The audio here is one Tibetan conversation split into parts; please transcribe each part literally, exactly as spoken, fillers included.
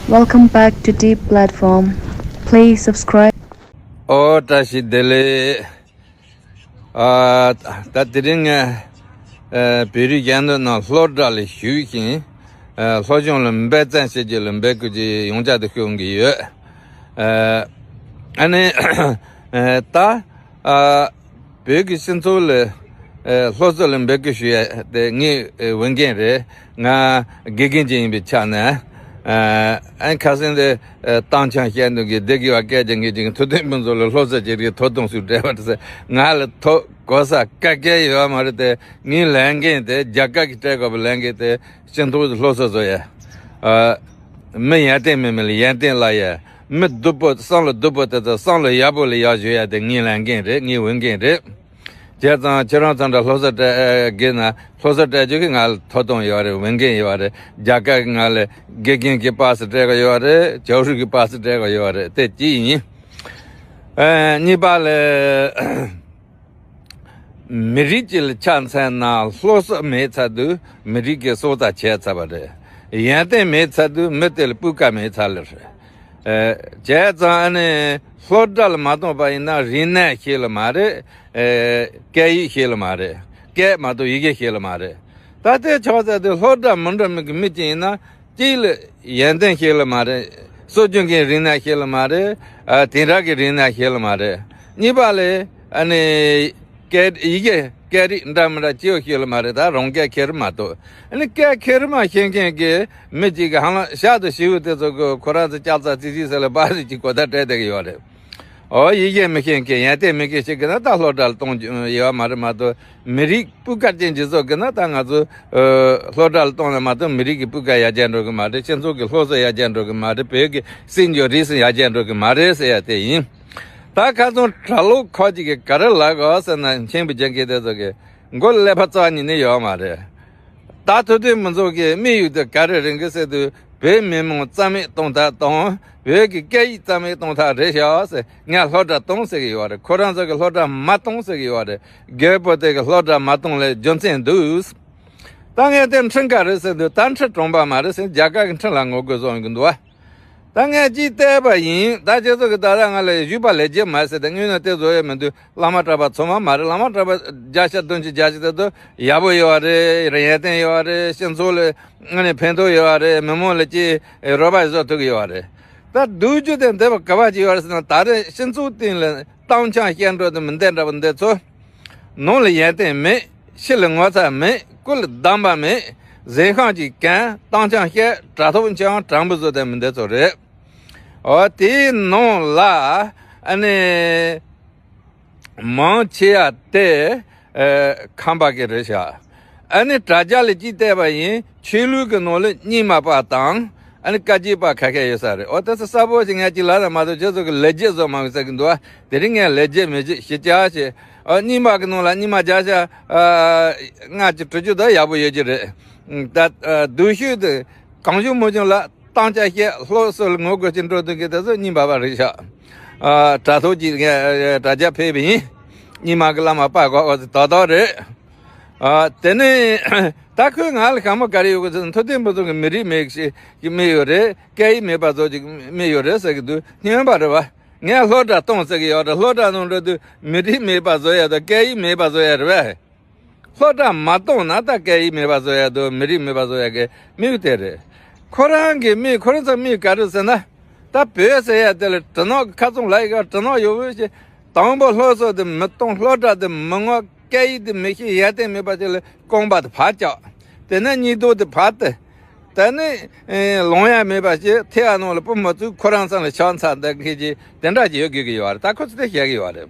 Welcome back to Deep Platform. Please subscribe. ཨོ་བཀྲ་ཤིས་བདེ་ལེགས། ཨ། ད་དེ་རིང་ངས་ཨ་བོད་རིགས་སྤྱི་འཐུས་ནང་སློབ་གྲྭ་ལ་ཞུགས་ཤིང་། ཨ་སློབ་སྦྱོང་ལ་འབད་བརྩོན་བྱེད་རྒྱུ་ལ་འབད་དགོས་ཀྱི་ཡོངས་ཁྱབ་ཏུ་ཤོད་ཀྱི་ཡོད། ཨ་ཨ་ནི་ཨ་ད་ཨ་བོད་ཀྱི་སྤྱི་ཚོགས་ལ་ཨ་སློབ་གསོ་ལ་འབད་དགོས་ཞུ་ཡ་དེ་ངའི་ཨ་འོས་འགན་རེད། ང་དགེ་རྒན་ཅིག་ཡིན་པའི་ཆ་ནས། ཨ་ཨ་ཁ་སང་དེ་ཨ་གཏམ་འཆལ་བཤད་མདོག་གིས་སྡུག་གི་བ་སྐད་ཆ་ངས་ཅིག་ཐུབ་བསྟན་ཕུན་ཚོགས་ལ་སློབ་གསོ་བྱེད་ཀྱི་ཐོབ་ཐང་སུས་སྤྲད་པ་རེད་ཟེར། ང་ལ་ཐོབ་གོ་ས་ག་གེ་ཡོད་མ་རེད་དེ། ངའི་ལས་འགན་དེ་རྒྱལ་ཁབ་ཀྱིས་སྤྲད་དགོས་པའི་ལས་འགན་དེ་སྤྱི་ཚོགས་སློབ་གསོ་བཟོ་ཡ། ཨ་མི་ཡོན་ཏན་མེད་མི་ལ་ཡོན་ཏན་བསླབ་ཡ། མི་སྡུག་པོ་བསམ་བློ་སྡུག་པོ་དེ་ཚོ་བསམ་བློ་ཡག་པོ་ལ་ཡར་བཞག་ཡ་དེ་ངའི་ལས་འགན་རེད། ངའི་འོས་འགན་རེད། བྱས་ཙང་ཁྱེད་རང་ཚོ་འདྲ་སློབ་གསོ་སྤྲད་དགོས་ན་སློབ་གསོ་སྤྲད་རྒྱུ་གི་ང་ལ་ཐོབ་ཐང་ཡོད་རེད། འོས་འགན་ཡོད་རེད། རྒྱལ་ཁབ་ཀྱིས་ང་ལ་དགེ་རྒན་གྱི་པ་སེ་སྤྲད་གི་ཡོད་རེད། ཇའོ་ཧྲུའུ་གི་པ་སེ་སྤྲད་གི་ཡོད་རེད། དེ་གཅིག་ཡིན། ཨ་གཉིས་པ་ལ། མི་རིགས་གཅིག་ལ་ཆ་མཚོན་ན་སློབ་གསོ་མེད་ཚར་དུས་མི་རིགས་ཀྱི་སྲོག་རྩ་ཆད་ཚར་བ་རེད། ཡོན་ཏན་མེད་ཚར་དུས་མི་དེ་ལ་སྤུས་ཀ་མེད་ཚར་ལེ་རེད། ཨ་བྱས་ཙང་ཨ་ནི་སློབ་གྲྭ་ལ་མ་གཏོང་པ་ཡིན་ན་རིག་གནས་ཤེས་ལེ་མ་རེད། ཨ་སྐད་ཡིག་ཤེས་ལེ་མ་རེད། སྐད་མ་གཏོགས་ཡི་གེ་ཤེས་ལེ་མ་རེད། ད་ལྟའི་ཆགས་ཚད་དེ་སློབ་གྲྭ་མི་འགྲོ་མི་གི་མི་གཅིག་ཡིན་ན་གཅིག་ལ་ཡོན་ཏན་ཤེས་ལེ་མ་རེད། སྲོལ་རྒྱུན་གྱི་རིག་གནས་ཤེས་ལེ་མ་རེད། ཨ་དེང་རབས་ཀྱི་རིག་གནས་ཤེས་ལེ་མ་རེད། གཉིས་པ་ལ་ཨ་ནི་སྐད་ཡི་གེ་སྐད་རིགས་འདྲ་མི་འདྲ་སྤྱི་བོ་ཤེས་ལེ་མ་རེད། ད་རང་སྐད་ཁྱེར་མ་གཏོགས། ཨ་ནི་སྐད་ཁྱེར་མ་ཤེས་མཁན་གྱི་མི་གཅིག་གི་ཧ་ལམ་ཤག་ཏུ་ཞིག་དེ་ཚོ་གི་ཁོ་རང་ཚོ་ལྕགས་ཚ་ཙི་ཙི་ཟེར་ལ་པ་རི་གཅིག་གོ་བརྡ་སྤྲད་བསྡད་ཀྱི་ཡོད་རེད། ཨོ་ཡི་གེ་མི་ཤེས་མཁན་ཡོན་ཏན་མེད་མཁན་ཞིག་གི་ན་ད་སློབ་གྲྭ་ལ་གཏོང་རྒྱུ་ཡོད་མ་རེད་མ་གཏོགས། མི་རིགས་སྤུས་ཀ་ཅན་གྱི་བཟོ་གི་ན་ད་ང་ཚོ་ཨ་སློབ་གྲྭ་ལ་གཏོང་ན་མ་གཏོགས་མི་རིགས་ཀྱི་སྤུས་ཀ་ཡར་རྒྱས་འགྲོ་གི་མ་རེད། སྤྱི་ཚོགས་ཀྱི་སློབ་གསོ་ཡར་རྒྱས་འགྲོ་གི་མ་རེད། བོད་ཀྱི་སྲིད་འབྱོར་རིག་གཞུང་ཡར་རྒྱས་འགྲོ་གི་མ་རེད་ཟེར་ཡ་དེ་ཡིན། ད་ཁ་སང་གྲྭ་ལོག་ཁག་ཅིག་གིས་ག་རེ་ལབ་གོ་ཟེར་ན་མཁན་པོ་རྒྱ་སྐད་དེ་ཚོ་གི་མགོ་ཀླད་པ་རྩ་ཉིད་ནས་ཡོད་མ་རེད། ད་ཐུབ་བསྟན་ཕུན་ཚོགས་ཀྱི་དམིགས་ཡུལ་དེ་ག་རེ་རེད་གི་ཟེར་དུས་བོད་མི་མང་རྩ་མེད་གཏོང་ཐབས་དང་བོད་ཀྱི་སྐད་ཡིག་རྩ་མེད་གཏོང་ཐབས་རེད་ཤག་ཟེར། ངས་སློབ་གྲྭ་གཏོང་ཟེར་གི་ཡོད་རེད། ཁོ་རང་ཚོ་གི་སློབ་གྲྭ་མ་གཏོང་ཟེར་གི་ཡོད་རེད། རྒད་པོ་དེ་གི་སློབ་གྲྭ་མ་གཏོང་ལས་རྒྱུ་མཚན་འདུག་ད་ངས་དེ་ཁྲིམས་ཀ་རེད་ཟེར་དུས་ད་ཁྲིམས་གྲོང་པ་མ་རེད་ཟེར། རྒྱ་གར་གི་ཁྲིམས་ལ་ངོ་རྒོལ་བཟོ་ཡོང་གི་འདུག་བ། ད་ངས་ཅིག་བལྟས་པ་ཡིན། ད་ཁྱེད་ཚོ་གི་ད་ལྟ་ང་ལ་བཞུགས་པ་ལས་བྱེད་མ་ཟེར་ཏེ་དངོས་གནས་དེ་བཟོ་ཡས་མི་འདུག་བླ་མ་གྲྭ་པ་ཚང་མ་མ་རེད། བླ་མ་གྲྭ་པ་བརྒྱ་ཆ་བདུན་ཅུ་བརྒྱད་ཅུ་དེ་ཚོ་ཡག་པོ་ཡོད་རེད། ཡོན་ཏན་ཡོད་རེད། སྤྱི་ཚོགས་ལ་ཨ་ནི་ཕན་ཐོགས་ཡོད་རེད། མི་མང་ལ་ཅིག་རོགས་པ་བཟོ་ཐུབ་ཀྱི་ཡོད་རེད། ད་སྡུག་རྒྱུ་དེ་འདི་བ་ག་བ་ཅིག་ཡོད་རེད་ཟེར་ན་ད་རེས་སྤྱི་ཚོགས་སྟེང་ལ་གཏམ་འཆལ་བཤད་འགྲོ་དེ་མི་འདི་འདྲ་བ་འདི་ཚོ། ནང་ལ་ཡོན་ཏན་མེད། ཕྱི་ལ་ངོ་ཚ་མེད། སྐུ་ལ་གདམས་པ་མེད། གཟན་ཤམ་གཅིག་གྱོན། གཏམ་འཆལ་བཤད། དྲ་ཐོག་འཆལ་དྲང་པོ་བཟོ་དེ་མི་འདི་ཚོ་རེད། འོ་དེའི་ནང་ལ་ཨ་ནི་མང་ཆེ་བ་དེ་ཨ་ཁམས་པ་གི་རེད་ཤག་ཨ་ནི་དྲ་རྒྱ་ལ་ཅིག་བལྟས་པ་ཡིན། ཆོས་ལུགས་ཀྱི་ནང་ལ་རྙིང་མ་པ་དང་ཨ་ནི་བཀའ་བརྒྱུད་པ་ཁ་ཤས་ཡོད་ས་རེད། འོ་དེ་ཚོ་གསལ་པོ་ཞིག་ངས་ཅིག་ལབ་ན་མ་གཏོགས་ཁྱེད་ཚོ་གི་ལས་བྱེད་བཟོ་མ་དགོས་ཟེར་གི་འདུག་ཨ་དེ་རིང་ངས་ལས་བྱེད་མི་བྱེད་ཞི་བྱ་ཞེས། ཨ་རྙིང་མ་གི་ནང་ལ་རྙིང་མ་བརྒྱ་ཆ་ཨ་ལྔ་བཅུ་དྲུག་ཅུ་དེ་ཡག་པོ་ཡོད་ཀྱི་རེད། ད་ཨ་སྡུག་ཤོས་དེ་གང་བྱུང་མང་བྱུང་ལ་གཏམ་འཆལ་བཤད། སློབ་གསོ་ལ་ངོ་རྒོལ་བྱེད་འགྲོ་འདུག་གི་དེ་ཚོ་རྙིང་པ་པ་རེད་ཤག་ཨ་དྲ་ཐོག་གི་ངས་དྲ་རྒྱ་ཕེབས་པ་ཡིན། རྙིང་མ་གི་བླ་མ་པ་གོ་བ་ཏག་ཏག་རེད། ཨ་དེ་ནས་ད་ཁོས་ང་ལ་ཞྭ་མོ་ག་རེ་ཡོད་གི་ཟེར་ན་ཐུབ་བསྟན་ཕུན་ཚོགས་ཀྱི་མི་རིགས་མེད་ཞིག་གི་མི་ཡོད་རེད། སྐད་ཡིག་མེད་པ་ཚོ་ཅིག་མི་ཡོད་རེད་ཟེར་གི་འདུག་སྨྱོན་པ་རེད་བ། ངས་སློབ་གྲྭ་གཏོང་ཟེར་གི་ཡོད་རེད། སློབ་གྲྭ་ནང་འགྲོ་དུས་མི་རིགས་མེད་པ་བཟོ་ཡ་དང་སྐད་ཡིག་མེད་པ་བཟོ་ཡ་རེད་བས། སློབ་གྲྭ་མ་གཏོང་ན་ད་སྐད་ཡིག་མེད་པ་བཟོ་ཡ་དང་མི་རིགས་མེད་པ་བཟོ་ཡ་གི་དམིགས་ཡུལ་དེ་རེད། ཁོ་རང་གི་མི་ཁོ་རང་ཚོ་མི་ག་རེ་ཟེར་ན། ད་བོད་ཟེར་ཡ་དེ་ལ་དྲི་ནག་གི་ཁ་ཚོན་ལབ་ཡ་གི་དྲི་ནག་ཡོད་བོ་ཞེས། དང་པོ་སློབ་གསོ་དེ་མི་གཏོང་། སློབ་གྲྭ་དེ་མི་ངོ་། སྐད་ཡིག་དེ་མི་ཤེས། ཡར་བརྟན་མེད་པ་ཅིག་ལ་རྐང་པ་དེ་ཕར་བཀྱག་དེ་ནས་སྙིང་སྟོབས་དེ་ཕར་བལྟས། དེ་ནས་ལོང་ཡ་མེད་པ་ཞིག་ཐེ་བ་ནང་ལ་སྤུ་མ་བཙུགས་ཁོ་རང་ཚང་ལ་ཆང་ཚ་འདི་མཁན་གྱི་དེ་འདྲ་ཅིག་ཡོད་དགོས་ཀྱི་ཡོད་རེད། ད་ཁོ་ཚོ་དེ་བཤད་ཀྱི་ཡོད་རེད།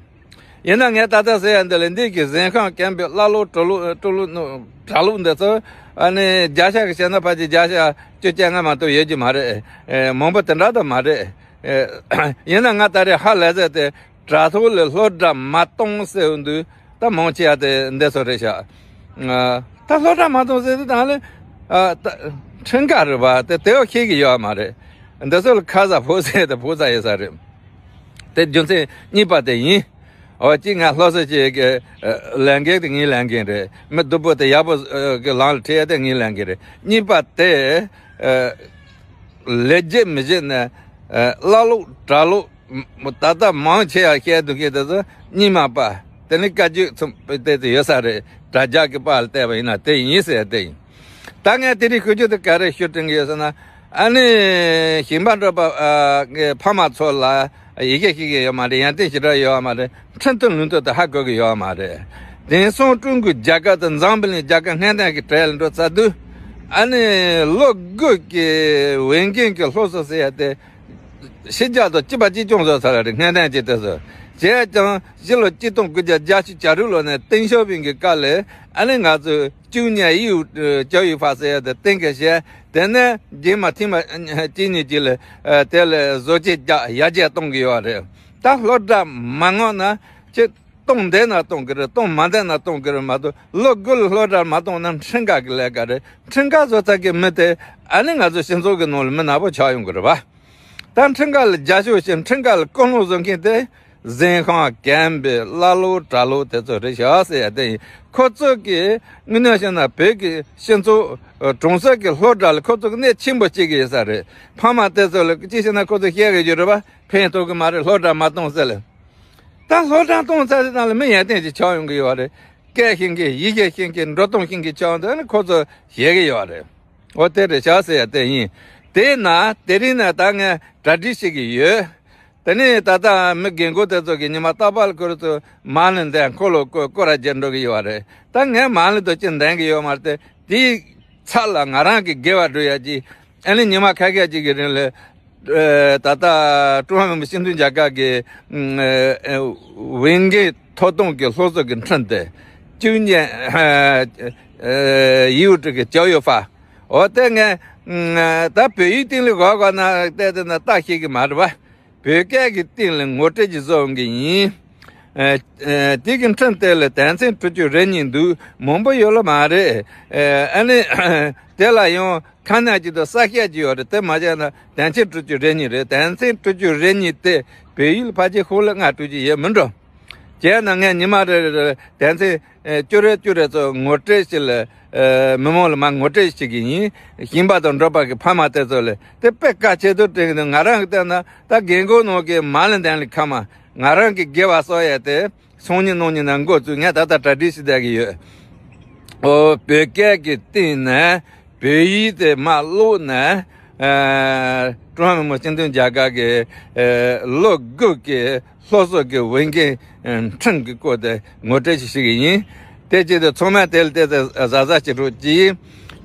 ཡིན་ན་ངས་ད་ལྟ་ཟེར་ཡ་འདི་ལ་འདི་གི་གཟན་ཤམ་གྱོན་པའི་ཀླ་ཀློ་གྲུ་ལུག་གྲུ་ལུག་གྲྭ་ལོག་འདི་ཚོ་ཨ་ནི་བརྒྱ་ཆ་གི་བཤད་ན་ཕལ་ཆེར་བརྒྱ་ཆ་བཅོ་བརྒྱད་ལྔ་མ་གཏོགས་ཡོད་ཀྱི་མ་རེད། མང་པོ་དེ་འདྲ་ད་མ་རེད། ཡིན་ན་ང་ད་རེས་ཧ་ལས་ཟེར་ཏེ། དྲ་ཐོག་ལ་སློབ་གྲྭ་མ་གཏོང་ཟེར་འདུག་ད་མང་ཆེ་བ་དེ་འདི་ཚོ་རེད་ཤག་ཨ་ད་སློབ་གྲྭ་མ་གཏོང་ཟེར་དུས་ད་ལེ་ཨ་ད་ཁྲིམས་ཀ་རེད་པ། དེ་དེ་བ་ཤེས་ཀྱི་ཡོད་མ་རེད། འདི་ཚོ་ལ་ཁ་ཟ་ཕོ་ཟ་དེ་ཕོ་ཟ་ཡོད་ས་རེད། དེ་རྒྱུ་མཚན་གཉིས་པ་དེ་ཡིན། འོ་གཅིག་ང་སློབ་གསོ་བྱེད་ཀྱི་ཨ་ལས་འགན་དེ་ངའི་ལས་འགན་རེད། མི་སྡུག་པོ་དེ་ཡག་པོ་ཨ་གི་ལམ་ལ་ཁྲིད་ཡ་དེ་ངའི་ལས་འགན་རེད། གཉིས་པ་དེ་ཨ། ལས་བྱེད་མི་བྱེད་ནས་ཀླ་ཀློ་གྲྭ་ལོག་ད་ལྟ་མང་ཆེ་བ་བཤད་འདུག་མཁན་དེ་ཚོ་རྙིང་མ་པ། དེ་ནི་བཀའ་བརྒྱུད་ཚོ་དེ་ཚོ་ཡོད་ས་རེད། དྲ་རྒྱ་གི་པར་བལྟས་པ་ཡིན་ན་དེ་ཡིན་ཟེར་དེ་ཡིན། ད་ངས་དེ་རིང་ཞུ་རྒྱུ་དེ་ག་རེ་ཞུ་དྲན་གི་ཡོད་ཟེར་ན། ཨ་ནི་ཞིང་པ་འབྲོག་པ་གི་ཕ་མ་ཚོ་ལ་ཡི་གེ་ཤེས་ཀྱི་ཡོད་མ་རེད། ཡོན་ཏན་ཞེ་དྲག་ཡོད་མ་རེད། ཁྲིམས་མཐུན་ལུགས་མཐུན་དེ་ཧ་གོ་གི་ཡོད་མ་རེད། དེང་སང་ཀྲུང་གོའི་རྒྱལ་ཁབ་དང་འཛམ་བུ་གླིང་རྒྱལ་ཁབ་སྔོན་ཐོན་གྱི་གྲས་ལ་འགྲོ་ཚར་དུས། ཨ་ནི་ལོ་དགུ་གི་འོས་འགན་གྱི་སློབ་གསོ་ཟེར་ཡ་དེ་ཕྱི་རྒྱལ་དང་གཅིག་པ་གཅིག་རྐྱང་བཟོ་ཚར་བ་རེད། སྔོན་ཐོན་གྱི་དེ་ཚོ་བྱས་ཀྱང་ཕྱི་ལོ་གཅིག་སྟོང་དགུ་བརྒྱ་བརྒྱད་ཅུ་གྱ་དྲུག་ལོ་ནས་ཏེང་ཞའོ་ཕིང་གི་སྐབས་ལ་ཨ་ནི་ང་ཚོས་བཅུ་གཉིས་ཡིའུ་ཅའོ་ཡིའུ་ཧྥ་ཟེར་ཡ་དེ་གཏན་འཁེལ་བྱས། དེ་ནས་རྗེས་མ་ཐེངས་མ་གཅིག་གཉིས་ཅིག་ལ་དེ་ལ་བཟོ་བཅོས་རྒྱག་ཡར་རྒྱས་གཏོང་གི་ཡོད་རེད། ད་སློབ་གྲྭ་མ་མངགས་ན་ཁྱེད་གཏོང་འདོད་ན་གཏོང་གི་རེད། གཏོང་མ་འདོད་ན་གཏོང་གི་རེད་མ་གཏོགས། ལོ་དགུ་ལ་སློབ་གྲྭ་མ་གཏོང་ན་ཁྲིམས་འགལ་གི་ལས་ཀ་རེད། ཁྲིམས་འགལ་བཟོ་ཚར་གི་མི་དེ་ཨ་ནི་ང་ཚོ་སྤྱི་ཚོགས་གི་ནང་ལ་མི་ནག་པོ་ཆགས་ཡོང་གི་རེད་པ། ད་ཁྲིམས་འགལ་ལ་རྒྱབ་སྐྱོར་བྱེད། ཁྲིམས་འགལ་ལ་ཀུན་སློང་བཟོ་མཁན་དེ་གཟན་ཤམ་རྒན་པོ་ཀླ་ཀློ་གྲྭ་ལོག་དེ་ཚོ་རེད་ཤག་ཟེར་ཡ་དེ་ཡིན། ཁོ་ཚོ་གིས་དངོས་གནས་བཤད་ན་བོད་ཀྱི་སྤྱི་ཚོགས་གྲོང་གསེབ་ཀྱི་སློབ་གྲྭ་ལ་ཁོ་ཚོ་གི་གནད་ཆེན་པོ་བྱེད་ཀྱི་ཡོད་ས་རེད། ཕ་མ་དེ་ཚོ་ལ་ཅི་བྱས་ན་ཁོ་ཚོ་བཤད་གི་ཡོད་རེད་པ། ཕན་ཐོགས་གི་མ་རེད། སློབ་གྲྭ་མ་གཏོང་ཟེར་ལ། ད་སློབ་གྲྭ་གཏོང་ཚར་དེ་ནང་ལ་མི་ཡོན་ཏན་ཅིག་ཆགས་ཡོང་གི་ཡོད་རེད། སྐད་ཤེས་མཁན། ཡི་གེ་ཤེས་མཁན། འགྲོ་སྟངས་ཤེས་མཁན་ཆགས་ཡོང་དུས་ནི་ཁོ་ཚོ་ཞེད་གི་ཡོད་རེད། འོ་དེ་རེད་ཤག་ཟེར་ཡ་དེ་ཡིན། དེས་ན་དེ་རིང་ནས་ད་ངས་གྲ་སྒྲིག་བྱེད་ཀྱི་ཡོད། དེ་ནས་ད་ལྟ་མི་རྒན་རྒོན་དེ་ཚོ་གིས་ཉི་མ་རྟག་པར་ཁོ་རང་ཚོ་མ་ཎི་འདོན། འཁོར་ལོ་བསྐོར། སྐོར་ར་རྒྱག་འགྲོ་གི་ཡོད་རེད། ད་ངས་མ་ཎི་དེ་ཅི་འདོན་གི་ཡོད་མ་རེད་དེ། དེའི་ཚབ་ལ་ང་རང་གི་དགེ་བ་སྒྲུབ་ཡ་ཅིག་ཨ་ནི་ཉི་མ་ཁ་ཤས་ཅིག་གི་རིང་ལ། ཨ། ད་ལྟ་ཀྲུང་ཧྭ་མི་དམངས་སྤྱི་མཐུན་རྒྱལ་ཁབ་ཀྱི་ཨ་འོས་འགན་ཐོབ་ཐང་གི་སློབ་གསོ་གི་ཁྲིམས་དེ་བཅུ་གཉིས་ཡིའུ་ཀྲི་གི་ཅའོ་ཡིའུ་ཧྥ། འོ་དེ་ངས་ད་བོད་ཡིག་སྟེང་ལ་གོ་གོ་ན་བལྟས་བལྟས་ན་ལྟ་ཤེས་ཀྱི་མ་རེད་པ། བོད་སྐད་ཀྱི་སྟེང་ལ་ངོ་སྤྲོད་ཅིག་བཟོ་འོང་གི་ཡིན། ཨ། ཨ། དེ་གི་ཁྲིམས་དེ་ལ་དོན་ཚན་དྲུག་ཅུ་རེ་གཉིས་འདུག་མང་པོ་ཡོད་ལ་མ་རེད། ཨ་ནི་དེ་ལ་ཡང་ཁ་ནང་གཅིག་ཏུ་གསལ་བཤད་ཅིག་ཡོད་རེད། དེ་མ་བྱས་ན་དོན་ཚན་དྲུག་ཅུ་རེ་གཉིས་རེད། དོན་ཚན་དྲུག་ཅུ་རེ་གཉིས་དེ་བོད་ཡིག་ལ་ཕལ་ཆེར་ཤོག་ལྷེ་ལྔ་དྲུག་ཅུ་ཡོད་མི་འགྲོ། བྱས་ན་ངས་ཉི་མ་རེ་རེ་ལ་དོན་ཚན་ཨེ་བཅུ་རེ་བཅུ་རེ་ཚོ་ངོ་སྤྲོད་ཞིག་ལ། ཨེ་མི་མང་ལ་མར་ངོ་སྤྲོད་ཞིག་གི་ཡིན། ཞིང་པ་དང་འབྲོག་པ་གི་ཕ་མ་དེ་ཚོ་ལ་དེ་དཔེ་གལ་ཆེ་དུ་དྲན་གི་འདུག་ང་རང་གི་ལྟས་ན་ད་རྒན་རྒོན་ནང་གི་མ་ཎི་འདོན་ལི་ཁ་མ་ང་རང་གི་དགེ་བ་གསོག་ཡས་དེ་སང་ཉིན་གནངས་ཉིན་ནང་འགོ་བཙུགས། ངས་ད་ལྟ་གྲ་སྒྲིག་ཞིག་བསྡད་གི་ཡོད། ཨོ་བོད་སྐད་ཀྱི་སྟེང་ནས་བོད་ཡིག་དེ་མར་ཀློག་ནས། ཨ་ཀྲུང་ཧྭ་མི་དམངས་སྤྱི་མཐུན་རྒྱལ་ཁབ་ཀྱི་ཨ་ལོ་དགུ་གི་སློབ་གསོ་གི་འོས་འགན་ཨ་ཁྲིམས་ཀྱི་སྐོར་དེ་ངོ་སྤྲོད་ཞིག་ཞུ་གི་ཡིན། དེ་བྱས་ཏེ་ཚང་མས་དེ་ལ་བལྟས་ཏེ་གཟབ་གཟབ་བྱེད་རོགས་གྱིས།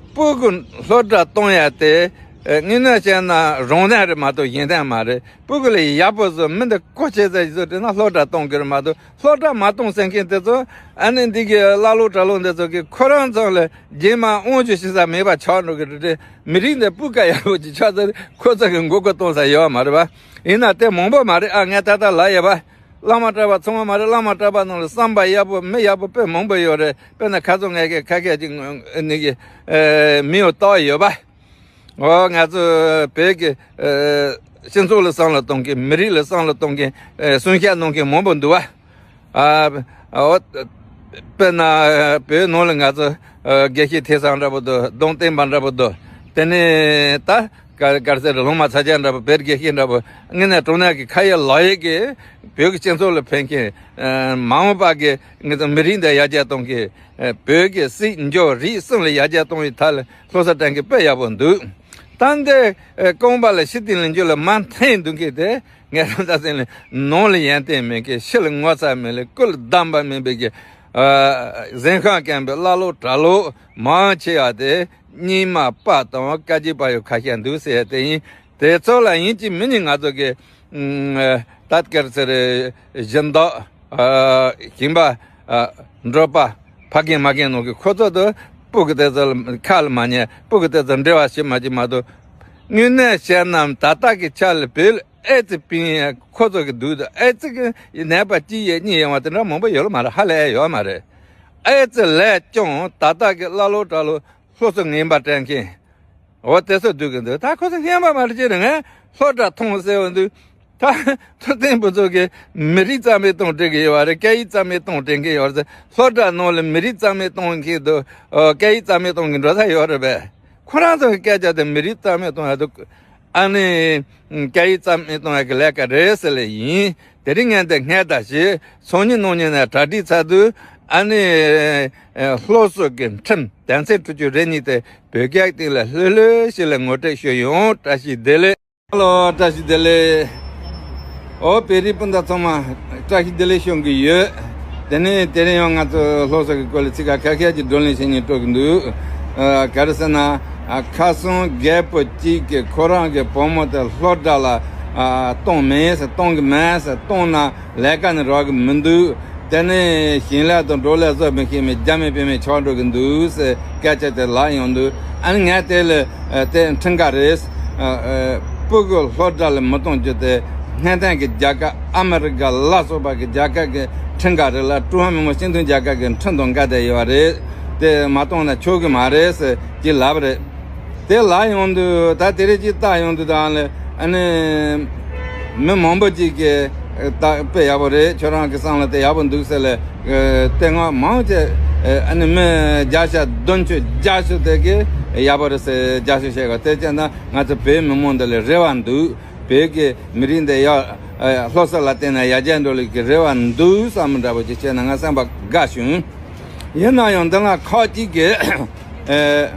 སྤུ་གུ་སློབ་གྲྭ་གཏོང་ཡ་དེ་ཨ་དངོས་གནས་བཤད་ན་རང་དོན་རེད་མ་གཏོགས་གཞན་དོན་མ་རེད། སྤུ་གུ་ལ་ཡག་པོ་བཟོ། མི་འདི་གོ་ཆེ་ས་ཞིག་བཟོ་དྲན་ན་སློབ་གྲྭ་གཏོང་གི་རེད་མ་གཏོགས། སློབ་གྲྭ་མ་གཏོང་ཟེར་མཁན་དེ་ཚོ་ཨ་ནི་འདི་གི་ཀླ་ཀློ་གྲྭ་ལོག་འདི་ཚོ་གིས་ཁོ་རང་ཚོ་ལ་རྗེས་མ་དབང་ཆ་ཞུ་ས་མེད་པ་ཆགས་འགྲོ་གི་རེད། མི་རིགས་འདི་སྤུས་ཀ་ཡག་པོ་ཅིག་ཆགས་ཚར། ཁོ་ཚོ་གི་མགོ་སྐོར་གཏོང་ས་ཡོད་མ་རེད་པ། ཡིན་ན་དེ་མང་པོ་མ་རེད། ཨ་ངས་ད་ལྟ་ལབ་ཡོད་པ། བླ་མ་གྲྭ་པ་ཚང་མ་མ་རེད། བླ་མ་གྲྭ་པ་ནང་ལ་བསམ་པ་ཡག་པོ་མི་ཡག་པོ་དཔེ་མང་པོ་ཡོད་རེད། དཔེར་ན་ཁ་སང་ངས་ཁ་ཤས་ཅིག་ནི་གི་མི་ཡོད་བལྟ་ཡོད་པ། འོ་ང་ཚོ་བོད་ཀྱི་ཨ་སྤྱི་ཚོགས་ལ་བསམ་བློ་གཏོང་མཁན། མི་རིགས་ལ་བསམ་བློ་གཏོང་མཁན། ཨ་སུན་ཤ་གནང་མཁན་མང་པོ་འདུག་བ། ཨ་འོ་དཔེར་ན་བོད་ནང་ལ་ང་ཚོ་ཨ་དགེ་བཤེས་ཐོས་བསམ་འདྲ་པོ་འདུག་གདོང་བསྟན་པ་འདྲ་པོ་འདུག་དེ་ནས་ད་ག་ག་རེ་ཟེར། ལུང་མ་ཚ་རྒྱལ་འདྲ་པོ། བོད་དགེ་བཤེས་འདྲ་པོ། དངོས་གནས་དྲང་གནས་ཀྱི་ཁ་ཡི་ལག་ཡི་གི་བོད་ཀྱི་སྤྱི་ཚོགས་ལ་ཕན་མཁན། ཨ་མ་འོངས་པ་གི་ང་ཚོ་མི་རིགས་འདི་ཡར་རྒྱས་གཏོང་མཁན། ཨ་བོད་ཀྱི་སྲིད་འབྱོར་རིག་གསུམ་ལ་ཡར་རྒྱས་གཏོང་བའི་ཐད་ལ་སློབ་གསོ་སྤྲད་མཁན་དཔེ་ཡག་པོ་འདུག་ད་འདི་ཨ་རྐང་པ་ལ་ཤི་སྟེང་ལ་འཇུ་ལ་མར་འཐེན་འདུག་མཁན་དེ་ངས་ད་ལྟ་ཟེར་ནས་ནང་ལ་ཡོན་ཏན་མེད་མཁན། ཕྱི་ལ་ངོ་ཚ་མེད་ལ་ཀུན་ལ་སྡོམ་པ་མེད་པའི་གི་ཨ་གཟན་ཤམ་རྒན་པོ་ཀླ་ཀློ་གྲྭ་ལོག་མང་ཆེ་བ་དེ་རྙིང་མ་པ་དང་བཀའ་བརྒྱུད་པ་ཡང་ཁ་ཤས་འདུག་ཟེར་དེ་ཡིན། དེ་ཚོ་ལ་ཡིན་གཅིག་མིན་གཉིས་ང་ཚོ་གི་ཨ་ད་ག་རེ་ཟེར། སྦྱིན་བདག་ཨ་ཞིང་པ་ཨ་འབྲོག་པ་ཕ་རྒན་མ་རྒན་ནང་གི་ཁོ་ཚོ་དང་སྤུ་གུ་དེ་ཚོ་ལ་ཁ་ལ་མ་ཉན། སྤུ་གུ་དེ་ཚོ་འབྲེལ་བ་བྱེད་མ་བྱེད་མ་གཏོགས། དངོས་གནས་བཤད་ན་ད་ལྟ་གི་ཆ་ལ་བོད་ལ་ཨེ་ཙི་ཕན་ཡ་ཁོ་ཚོ་གི་འདུག་ད་ཨེ་ཙི་གི་ནད་པ་གཅིག་ཡས་གཉིས་ཡོང་བ་དེ་འདྲ་མང་པོ་ཡོད་ལ་མ་རེད། ཧ་ལས་ཡོད་མ་རེད། ཨེ་ཙི་ལས་ཀྱང་ད་ལྟ་གི་ཀླ་ཀློ་གྲྭ་ལོག་སློབ་གསོ་ངན་པ་སྤྲད་མཁན། འོ་དེ་ཚོ་སྡུག་གི་འདུག་ད་ཁོ་ཚོ་སྙན་པ་མ་རེད་ཅེས་རེད། ངས་སློབ་གྲྭ་ཐོངས་ཟེར་བ་འདུག་ད་ཐུབ་བསྟན་ཕུན་ཚོགས་ཀྱིས་མི་རིགས་རྩ་མེད་གཏོང་དྲན་གྱི་ཡོད་རེད། སྐད་ཡིག་རྩ་མེད་གཏོང་དྲན་གྱི་ཡོད་རེད། སློབ་གྲྭ་ནང་ལ་མི་རིགས་རྩ་མེད་གཏོང་མཁན་འདུག་ཨོ་སྐད་ཡིག་རྩ་མེད་གཏོང་གི་འགྲོ་ས་ཡོད་རེད་པས། ཁོ་རང་ཚོ་གི་སྐད་ཆ་དེ་མི་རིགས་རྩ་མེད་གཏོང་ཡ་འདུག་ཨ་ནི་སྐད་ཡིག་རྩ་མེད་གཏོང་ཡག་གི་ལས་ཀ་རེད་ཟེར་ལེ་ཡིན། དེ་རིང་ངས་འདི་སྔས་ད་ཞེས་ཚོགས་གཉིས་ནང་ཉིན་ནས་གྲ་སྒྲིག་ཚར་དུས་ཨ་ནི་སློབ་གསོ་གི་ཁྲིམས་དོན་ཚན་དྲུག་ཅུ་རེ་གཉིས་དེ་བོད་སྐད་སྟེང་ལ་ལྷོད་ལྷོད་ཞིག་ལ་ངོ་སྤྲོད་ཞུས་ཡོང་། བཀྲ་ཤིས་བདེ་ལེགས། ཧ་ལོ། བཀྲ་ཤིས་བདེ་ལེགས། ཨོ་བོད་རིགས་སྤུན་ཟླ་ཚང་མ་བཀྲ་ཤིས་བདེ་ལེགས་ཞུ་གི་ཡོད། དེ་ནས་དེ་རིང་ཡང་ང་ཚོ་སློབ་གསོ་གི་སྐོར་ལ་ཚིག་ཁ་ཁ་ཤས་ཀྱི་བགྲོ་གླེང་བྱེད་སྙིང་བྲོ་གི་འདུག་ཨ། ག་རེ་ཟེར་ན། ཨ། ཁ་སང་རྒད་པོ་གཅིག་གིས་ཁོ་རང་གི་བུ་མོ་དེ་སློབ་གྲྭ་ལ་ཨ་གཏོང་མེད་ཟེར། གཏོང་གི་མེད་ཟེར། གཏོང་ན་ལས་ཀ་ནི་རག་གི་མི་འདུག་དེ་ནས་ཞིང་ལས་དང་འབྲོག་ལས་བཟོ་མི་ཤེས་མི་རྒྱ་མི་བོད་མི་ཆགས་འགྲོ་གི་འདུག་ཟེར་སྐད་ཆ་དེ་ལབ་ཡོང་དུས། ཨ་ནི་ངས་དེ་ལ་ཨ་དེ་ཁྲིམས་འགལ་རེད། ཨ་ཨ་སྤུ་གུ་སློབ་གྲྭ་ལ་མི་གཏོང་རྒྱུ་དེ་སྔོན་ཐོན་གྱི་རྒྱལ་ཁབ་ཨ་མི་རི་ཀ་ལ་སོགས་པ་གི་རྒྱལ་ཁབ་ཀྱི་ཁྲིམས་འགལ་རེད་ལ། ཀྲུང་ཧྭ་མི་དམངས་སྤྱི་མཐུན་རྒྱལ་ཁབ་ཀྱི་ཁྲིམས་དང་འགལ་བསྡད་ཡོད་རེད། དེ་མ་གཏོང་ན་ཆོག་གི་མ་རེད་ཟེར་ཅིག་ལབ་རེད། དེ་ལབ་ཡོང་དུས་ད་དེ་རིང་ཅིག་བལྟ་ཡོང་དུས་ད་ལ་ཨ་ནི་མི་མང་པོ་ཅིག་གིས་ད་དཔེ་ཡག་པོ་རེད། ཁྱོད་རང་གི་བསམ་བློ་དེ་ཡག་པོ་འདུག་ཟེར་ལ། ཨ་དེ་སྔ་མང་ཆེ་ཨ་ནི་མི་བརྒྱ་ཆ་བདུན་ཅུ་བརྒྱད་ཅུ་དེ་གིས་ཡག་པོ་རེད་ཟེར་རྒྱབ་སྐྱོར་བྱེད་གི། དེ་བྱས་ན་ང་ཚོ་བོད་མི་མང་འདི་ལ་རེ་བ་འདུག་བོད་ཀྱི་མི་རིགས་འདི་ཡག་ཨ་སློབ་གསོ་ལ་བརྟེན་ནས་ཡར་རྒྱས་འགྲོ་ལུགས་ཀྱི་རེ་བ་འདུག་བསམ་འདྲ་པོ་ཅིག་བྱས་ན་ང་སེམས་པ་དགའ་བྱུང་། ཡིན་ན་ཡང་འདི་ལ་ཁག་ཅིག་གིས་ཨ་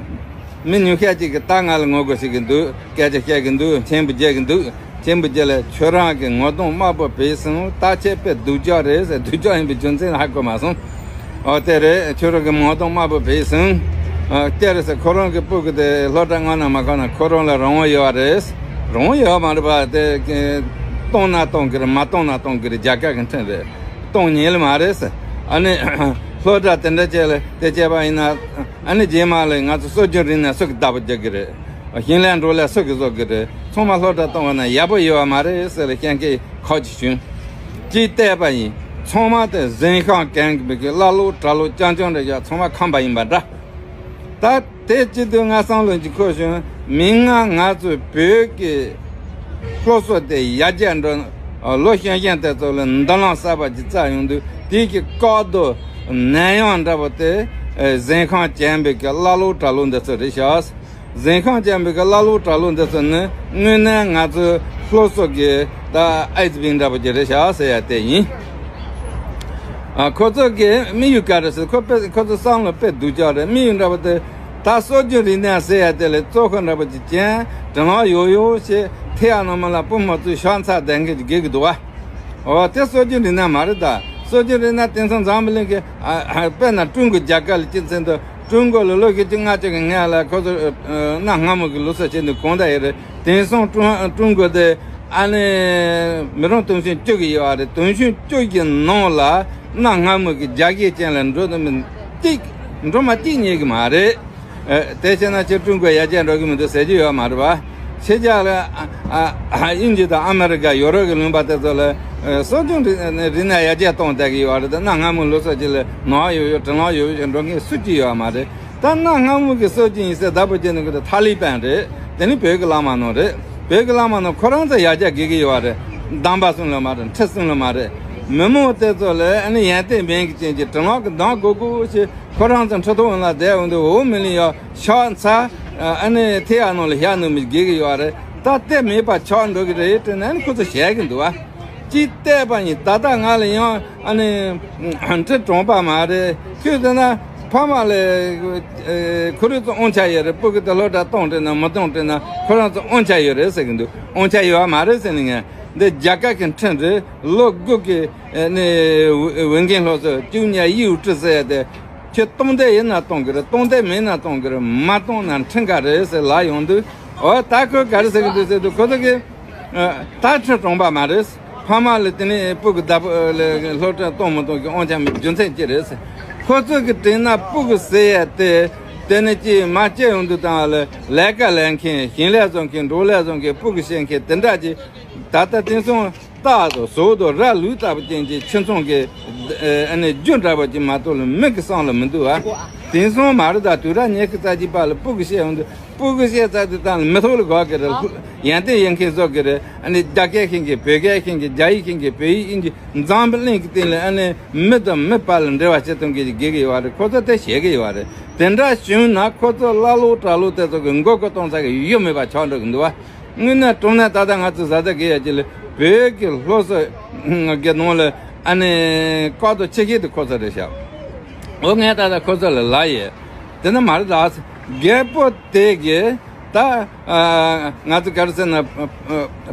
མི་ཉུང་ཤས་ཅིག་གིས་ད་ང་ལ་ངོ་རྒོལ་བྱེད་ཀྱི་འདུག་སྐད་ཆ་བཤད་ཀྱི་འདུག་མཆན་བུ་རྒྱག་གི་འདུག་མཆན་བུ་རྒྱག་ལ་ཁྱོད་རང་གི་ངོ་གདོང་དམར་པོ་བྱས་སོང་། ད་ཁྱེད་དཔེ་སྡུག་ཅག་རེད་ཟེར། སྡུག་ཅག་ཡིན་པའི་རྒྱུ་མཚན་ཧ་གོ་མ་སོང་། ཨོ་དེ་རེད། ཁྱོད་རང་གི་ངོ་གདོང་དམར་པོ་བྱས་སོང་། ཨ་དེ་རེད་ཟེར། ཁོ་རང་གི་སྤུ་གུ་དེ་སློབ་གྲྭ་སྔོན་ན་མ་ཁོ་ན་ཁོ་རང་ལ་རང་དབང་ཡོད་པ་རེད། རང་དབང་ཡོད་པ་མ་རེད་པ། དེ་གཏོང་ན་གཏོང་གི་རེད། མ་གཏོང་ན་གཏོང་གི་རེད། རྒྱལ་ཁབ་ཀྱི་ཁྲིམས་རེད། གཏོང་ཉན་ལེ་མ་རེད་ཟེར། ཨ་ནི་སློབ་གྲྭ་དེ་འདྲ་བྱས་ལ་དེ་བྱས་པ་ཡིན་ན། ཨ་ནི་རྗེས་མ་ལ་ང་ཚོ་སྲོལ་རྒྱུན་རིག་གནས་སུ་གི་བདག་པོ་རྒྱག་གི་རེད། ཞིང་ལས་འབྲོག་ལས་སུ་གི་བཟོ་གི་རེད། ཚང་མ་སློབ་གྲྭ་གཏོང་བ་ན་ཡག་པོ་ཡོད་པ་མ་རེད་ཟེར་ལ་གཏན་འཁེལ་ཁག་ཅིག་བྱུང་། ཅིག་བལྟས་པ་ཡིན། ཚང་མ་དེ་གཟན་ཤམ་གྱོན་གི་བི་གི་ཀླ་ལོག་གྲྭ་ལོག་རྐྱང་རྐྱང་རེད་ཡ། ཚང་མ་ཁམས་པ་ཡིན་པ་འདྲ། ད་དེ་བྱེད་དུས་ང་བསམ་བློ་ཅིག་འཁོར་བྱུང་། མིག་སྔར་ང་ཚོའི་བོད་ཀྱི་སློབ་གསོ་དེ་ཡར་རྒྱས་འགྲོ། ལོ་གཞོན་གཞོན་དེ་ཚོ་ལ་མདུན་ལམ་གསར་པ་ཅིག་བཙལ་ཡོང་དུས། དེ་གི་བཀག་རྡོ་ནད་ཡམས་འདྲ་པོ་དེ་གཟན་ཤམ་གྱོན་པའི་གི་ཀླ་ལོག་གྲྭ་ལོག་འདི་ཚོ་རེད་ཤག་གཟན་ཤམ་གྱོན་པའི་གི་ཀླ་ལོག་གྲྭ་ལོག་འདི་ཚོ་ནི་དངོས་གནས་ང་ཚོའི་སློབ་གསོ་གི་ད་ཨེ་ཛི་བི་འདྲ་པོ་ཅིག་རེད་ཤག་ཟེར་ཡ་དེ་ཡིན། ཨ་ཁོ་ཚོ་གི་དམིགས་ཡུལ་ག་རེ་ཟེར། ཁོ་དཔེ་ཁོ་ཚོ་བསམ་བློ་དཔེ་སྡུག་ཅག་རེད། དམིགས་ཡུལ་འདྲ་པོ་དེ་ད་སྲོལ་རྒྱུན་རིག་གནས་ཟེར་ཡ་དེ་ལ་བཙོག་ཁ་འདྲ་པོ་ཅིག་གྱོན། དྲན་ལམ་ཡོག་ཡོག་བྱས། ཐེ་ཡ་ནང་མ་ལ་བུ་མོ་ཚོས་ཤ་ཚ་ལྡན་མཁན་ཅིག་སྒེར་གི་འདུག་བ། ཨོ་དེ་སྲོལ་རྒྱུན་རིག་གནས་མ་རེད་ད། སྲོལ་རྒྱུན་རིག་གནས་དེང་སང་འཛམ་བུ་གླིང་གི་ཨ་ཨ་དཔེར་ན་ཀྲུང་གོ་རྒྱལ་ཁབ་ལ་སྤྱི་ཚན་དུ་ཀྲུང་གོ་ལ་ལོ་བཞི་བཅུ་ལྔ་བཅུ་གི་སྔོན་ལ་ཁོ་ཚོ་ཨ་གནའ་སྔ་མོ་གི་ལུགས་སྲོལ་བྱས་ནས་གང་འདྲ་ཡོད་རེད། དེང་སང་ཀྲུང་ཀྲུང་གོ་དེ་ཨ་ནི་མི་རང་དུང་ཕྱུར་བཅུ་གི་ཡོད་རེད། དུང་ཕྱུར་བཅུ་གི་ནང་ལ་གནའ་སྔ་མོ་གི་རྒྱ་སྐད་ཅན་ལ་འགྲོ་དུ་མི་གཅིག་འགྲོ་མ་གཅིག་རྙེད་གི་མ་རེད། ཨ་དེ་བྱས་ན་ཁྱེད་ཀྲུང་གོ་ཡར་རྒྱས་འགྲོ་གི་མི་འདུག་ཟེར་རྒྱུ་ཡོད་མ་རེད་པ། ཕྱི་རྒྱལ་ལ་ཨ་ཨ་དབྱིན་ཇི་དང་ཨ་མེ་རི་ཀ་ཡོ་རོབ་ཀྱི་ལུང་པ་དེ་ཚོ་ལ་ཨ་སྲོལ་རྒྱུན་རིག་རིག་གནས་ཡར་རྒྱས་གཏོང་བསྡད་ཀྱི་ཡོད་རེད་དེ། གནའ་སྔ་མོའི་ལུགས་སྲོལ་ཅིག་ལ་ནང་ཡོད་ཡོད་དྲིན་ལན་ཡོད་ཡོད་ཅིག་འགྲོ་མཁན་སུ་གཅིག་ཡོད་མ་རེད། ད་གནའ་སྔ་མོ་གི་སྲོལ་རྒྱུན་ཡིན་ཟེར་བདག་པོ་བྱས་ནས་གི་ད་ཐ་ལི་པན་རེད། དེ་ནི་བོད་ཀྱི་ལམ་མ་ནོར་རེད། བོད་ཀྱི་ལམ་མ་ནོར། ཁོ་རང་ཚོ་ཡར་རྒྱས་དགོས་ཀྱི་ཡོད་རེད། གདམས་པ་གསུམ་ལ་མ་རེད། ཁྲིད་གསུམ་ལ་མ་རེད། མི་མང་དེ་ཚོ་ལ་ཨ་ནི་ཡོན་ཏན་མེད་མཁན་ཅིག་དྲིན་ལན་གི་འདང་དགོས་དགོས་ཞེས། ཁོ་རང་ཚོ་ཁྲི་ཐོག་ལ་བསྡད་འོང་དུས་འོ་མི་ལི་ཡ་ཤག་ཚ་ཨ་ནི་ཐེ་ཡ་ནང་ལ་བཞག་ནུ་མི་དགོས་ཀྱི་ཡོད་རེད། ད་དེ་མེད་པ་ཆགས་འགྲོ་གི་རེད་དྲན་ནས་ཨ་ནི་ཁོ་ཚོ་བཤད་གི་འདུག་བ། ཅིག་བལྟས་པ་ཡིན། ད་ལྟ་ང་ལ་ཡང་ཨ་ནི་ཁྲི་གྲོང་པ་མ་རེད། ཁྱོད་ཟེར་ན་ཕ་མ་ལ་ཁོ་རང་ཚོ་དབང་ཆ་ཡོད་རེད། སྤུ་གུ་དེ་སློབ་གྲྭ་གཏོང་དྲན་ན་མི་གཏོང་དྲན་ན་ཁོ་རང་ཚོ་དབང་ཆ་ཡོད་རེད་ཟེར་གི་འདུག་དབང་ཆ་ཡོད་པ་མ་རེད་ཟེར་ནས། ངས་འདི་རྒྱལ་ཁབ་ཀྱི་ཁྲིམས་རེད། ལོ་དགུ་གི་ནས་འོས་འགན་སློབ་གསོ་བཅུ་གཉིས་ཡིག་བྲིས་ཟེར་ཡ་དེ། ཁྱེད་གཏོང་འདོད་ཡིན་ན་གཏོང་གི་རེད། གཏོང་འདོད་མེད་ན་གཏོང་གི་རེད། མ་གཏོང་ན་ཁྲིམས་འགལ་རེད་ཟེར་ལབ་ཡོང་དུས། འོ་ད་ཁོས་ག་རེ་ཟེར་གི་འདུག་ཟེར་དུས། ཁོ་ཚོ་གིས་ད་ཁྲིམས་གྲོང་པ་མ་རེད། ཕ་མ་ལ་དེ་ནས་སྤུ་གུ་བདག་པོ་ལ་སློབ་གྲྭ་གཏོང་མི་གཏོང་གི་དབང་ཆ་མེད་རྒྱུ་མཚན་ཅི་རེད་ཟེར། ཁོ་ཚོ་གི་དྲན་ན་སྤུ་གུ་ཟེར་ཡ་དེ་དེ་ནས་ཅིག་མ་སྐྱེས་ཡོང་དུས་དང་ལ་ལས་ཀ་ལས་མཁན། ཞིང་ལས་བཟོ་མཁན། འབྲོག་ལས་བཟོ་མཁན། སྤུ་གུ་བཤད་མཁན་དེ་འདྲ་ཅིག་ད་ལྟ་དེང་སང་སྟག་དང་ཟོག་དང་ར་ལུག་ལྟ་བུ་ཅན་གྱི་ཁྱིམ་ཚང་གི་ཨ་ནི་རྒྱུ་འདྲ་བ་ཅིག་མ་གཏོགས་ལ་མི་གི་བསམ་བློ་མི་འདུག་ཨ། དེང་སང་མ་རེད་ད། དུས་རབས་ཉི་ཤུ་རྩ་གཅིག་པ་ལ་སྤུ་གུ་བཤད་ཡོང་དུས། སྤུ་གུ་བཤད་ཚར་དུས་ཙང་ལ་མི་ཐོག་ལ་གོ་གི་རེད། ཡོན་ཏན་ཡོད་མཁན་བཟོ་གི་རེད། ཨ་ནི་རྒྱ་སྐད་ཤེས་མཁན། བོད་སྐད་ཤེས་མཁན། རྒྱ་ཡིག་ཤེས་མཁན། བོད་ཡིག་དབྱིན་ཇི། འཛམ་བུ་གླིང་གི་སྟེང་ལ་ཨ་ནི་མི་དང་མི་བར་ལ་འབྲེལ་བ་བྱེད་ཐུབ་མཁན་ཅིག་དགོས་ཀྱི་ཡོད་རེད། ཁོ་ཚོ་དེ་ཤེས་ཀྱི་ཡོད་རེད། དེ་འདྲ་བྱུང་ན་ཁོ་ཚོ་ཀླ་ཀློ་གྲྭ་ཀློ་དེ་ཚོ་གི་མགོ་སྐོར་གཏོང་ས་གི་ཡུལ་མེད་པ་ཆགས་འགྲོ་གི་འདུག་བ། དངོས་གནས་དྲང་གནས་ད་ལྟ་ང་ཚོ་བཟའ་ཟླ་གི་ཡ་གཅིག་ལ་བོད་ཀྱི་སློབ་གསོ་གི་ནང་ལ་ཨ་ནི་བཀག་རྡོ་ཆེ་ཤོས་དེ་ཁོ་ཚོ་རེད་ཤག་འོ་ངས་ད་ལྟ་ཁོ་ཚོ་ལ་ལབ་ཡས། དེ་ནི་མ་རེད་ད། རྒད་པོ་དེ་གིས་ད་ང་ཚོ་ག་རེ་ཟེར་ན་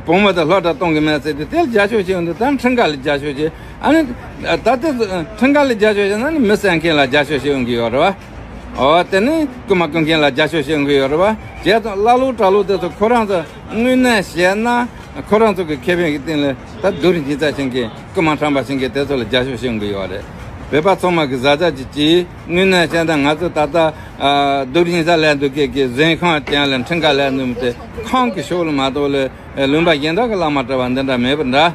བུ་མོ་དེ་སློབ་གྲྭ་གཏོང་གི་མེད་ཟེར་དུས་དེ་ལ་རྒྱབ་སྐྱོར་བྱེད་ཡོང་དུས། ད་ཁྲིམས་ཁང་ལ་རྒྱབ་སྐྱོར་བྱེད། ཨ་ནི་ད་ལྟ་ཁྲིམས་ཁང་ལ་རྒྱབ་སྐྱོར་བྱེད་ན་ནི་མི་བསད་མཁན་ལ་རྒྱབ་སྐྱོར་བྱེད་ཡོང་གི་ཡོད་རེད་བ། འོ་དེ་ནི་རྐུ་མ་རྐུ་མཁན་ལ་རྒྱབ་སྐྱོར་བྱེད་ཡོང་གི་ཡོད་རེད་བ། བྱས་ཙང་ཀླ་ཀློ་གྲྭ་ལོག་དེ་ཚོ་ཁོ་རང་ཚོ་དངོས་གནས་བཤད་ན་ཁོ་རང་ཚོ་གི་ཁེ་ཕན་གྱི་སྟེང་ལ་ད་སྡུག་རུས་ཉེས་ཚབས་ཕྱིན་མཁན་རྐུ་མ་ཁྲམ་པ་ཕྱིན་མཁན་དེ་ཚོ་ལ་རྒྱབ་སྐྱོར་བྱེད་ཡོང་གི་ཡོད་རེད། བོད་པ་ཚང་མ་གི་བཟའ་ཟླ་གཅིག་གིས་དངོས་གནས་བཤད་ན་ང་ཚོ་ད་ལྟ་སྡུག་རུས་ཉེས་ཚབས་ལེན་འདུག་མཁན་གི་གཟན་ཁང་ཅན་ལ་ཁྲིམས་ཁང་ལ་འདུག་མི་དེ་ཁང་གི་ཕྱོགས་ལ་མ་གཏོགས་ལ་ལུང་པ་གཞན་དག་གི་ལག་མ་སྤྲད་པ་འདི་འདྲ་མེད་པ་འདྲ།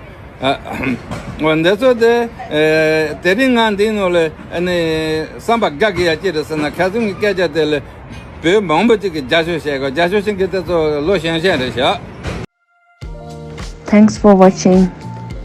འོ་འདི་ཚོ་དེ་དེ་རིང་ང་འདིའི་ནང་ལ་ཨ་ནི་བསམ་པ་དགའ་གི་ཡ་ཅི་རེད་ཟེར་ན། ཁ་སང་གི་སྐད་ཆ་དེ་ལ་བོད་མང་པོ་ཅིག་གིས་རྒྱབ་སྐྱོར་བྱས་གོ། རྒྱབ་སྐྱོར་བྱེད་མཁན་དེ་ཚོ་ལོ་གཞོན་གཞོན་རེད་ཤག Thanks for watching.